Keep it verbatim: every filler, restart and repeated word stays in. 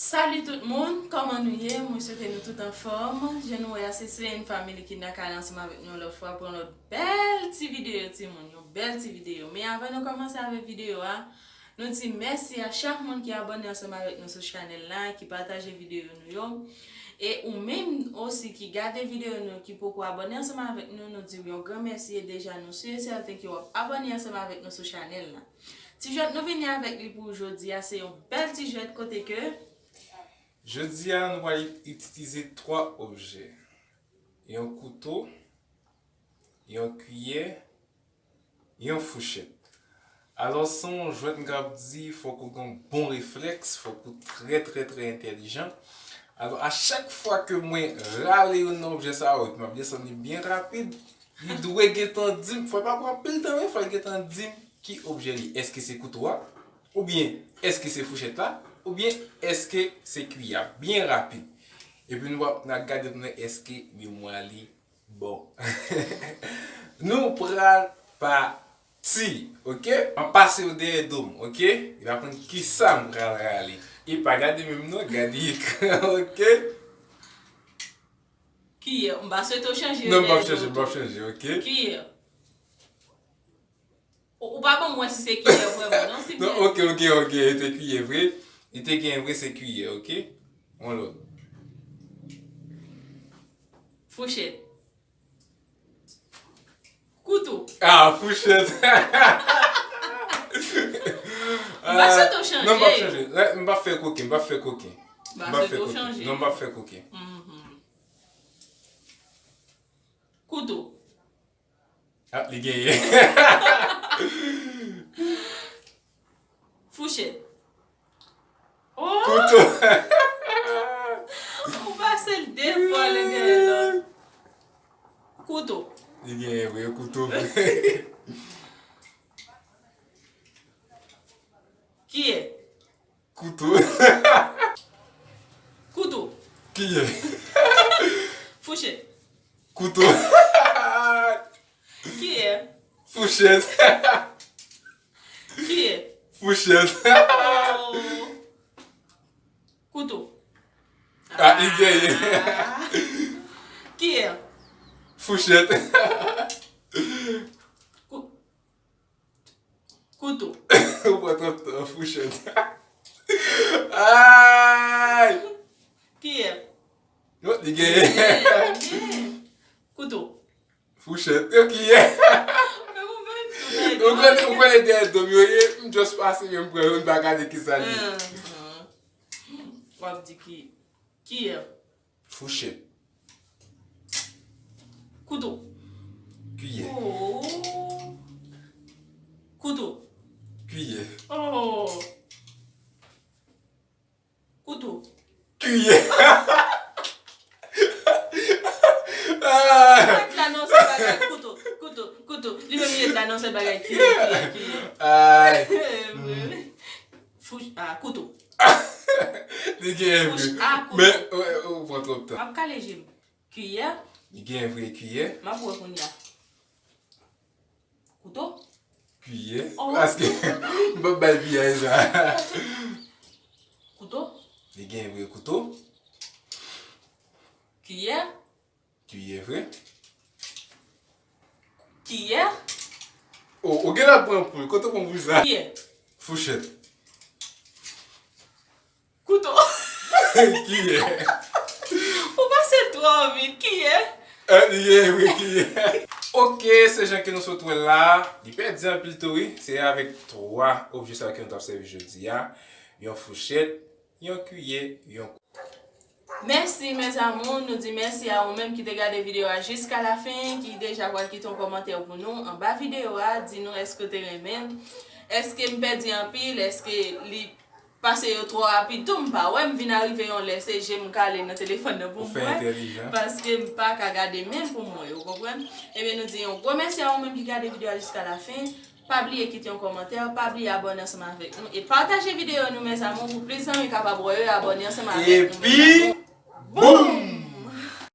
Salut tout moun, kòman nou ye? Mwen swete nou tout anfòm. Jan nou wè a, se Seyene Family ki nan kay la ansanm avèk nou yon lòt fwa pou yon lòt bèl ti videyo, timoun, yon bèl ti videyo. Men avan nou kòmanse avèk videyo a, nou di mèsi a chak moun ki abòne ansanm avèk nou sou chanèl la, ki pataje videyo nou yo. E ou menm osi ki gade videyo nou, ki poko abòne ansanm avèk nou, nou di w yon gran mèsi e deja nou si e sèten ke w ap abòne ansanm avèk nou sou chanèl la. Ti jwèt nou vini avèk li pou jodi a, se yon bèl ti jwèt kote ke Jodi a, nou pral itilize twa objè. Yon kouto, yon kiyè, yon fouchèt. Alò, se yon jwèt m kapab di, fòk ou gen yon bon reflèks, fòk ou trè, trè, trè entèlijan. Alò, a chak fwa ke mwen rale youn nan objè sa yo, epi m ap desann li byen rapid, li dwe gentan di m, fò l pa pran anpil tan, men fò l gentan di m ki objè li. Èske se kouto a? Oubyen, èske se fouchèt la? Oubyen, èske se kiyè a? Byen rapid. Epi nou ap, n ap gade pou nou wè èske memwa li bon. Nou pral pati, oke? M ap pase yo dèyè do m, oke? Epi aprann kisa m pral rale. E pa gade menm non, gade ekran, oke? Kiyè, m pa swete w chanje yo dèyè do m. Non, m p ap chanje, m p ap chanje, oke? Kiyè. Ou, ou pa ban m wè si se kiyè vrèman, non, si byen. Non, oke, oke, oke, e te kiyè vre. Li te gen vre, se kiyè, oke? Yon lòt. Fouchèt. Kouto. Ah, fouchèt. M pa swete w chanje. Non, m p ap chanje. M p ap fè koken, m p ap fè koken. M pa swete w chanje. Non, m p ap fè koken. Mhm. Kouto. Ah, li genyen. Fouchèt. Oh! Kouto. Ou pase l de fwa, li genyen lòt. Kouto. Li genyen vre, kouto vre. Kiyè? Kouto. Kouto. Kiyè? Fouchèt. Kouto. Kiyè? Fouchèt. Kiyè? Fouchèt. Oh. Kouto. Ah, li genyen. Ah. Kiyè? Fouchèt. Kou-, Kouto. Ou pran twòp tan, fouchèt. Ay! Kiyè? Non, li genyen. Genyen. Kouto. Fouchèt. Yo, kiyè? Men ou menm tou, men ou konnen, ou konnen dèyè do m yo ye, m just pase, men m pran yo, m pa gade kisa li ye. Aham. W ap di ki, kiyè? Fouchèt. Kouto. Kiyè. Oh. Kouto. Kiyè. Oh. Kouto. Kiyè. Ah. Fouch la non, se bagay kouto, kouto, kouto. Li menm li la non, se bagay kiyè, kiyè, kiyè. Ay. Fouch, ah, kouto. Li genyen vre. Fouch, ah, kouto. Men, ou, ou pran twòp tan. M ap kale je m. Kiyè. Li genyen vre kiyè. M ap wè kounye a. Kouto. Kiyè. Oh. Paske m p ap bay piyay sa. Kouto. Li genyen vre kouto. Kiyè. Kiyè vre. Kiyè. Oh, ou genlè pran poul. Kote w pran poul sa? Kiyè. Fouchèt. Kouto. Kiyè. Ou pase twò vit. Kiyè. Eh, li ye, wi, kiyè. Oke, se jan ke nou sot wè la. Li pèdi anpil tou, wi. Se avèk twa objè sa yo ke nou t ap sèvi jodi a. Yon fouchèt, yon kiyè, yon Mèsi, mes amours. Nou di mèsi a ou menm ki te gade videyo a jiska la fen, ki deja pral kite yon kòmantè pou nou anba videyo a. Di nou èske w te renmen l, èske m pèdi anpil, èske li pase yo twò rapid tou, m pa wè, m vin arive yon lè, se je m kale nan telefòn nan pou m wè, paske m pa ka gade menm pou m wè, ou konprann? Ebyen, nou di yon gwo mèsi a ou menm ki gade videyo a jiska la fen. Pa bliye kite yon kòmantè, pa bliye abòne ansanm avèk nou e pataje videyo nou, mes amours, pou plis zanmi kapab wè yo e abòne ansanm avèk nou, mes amours. Epi, boum!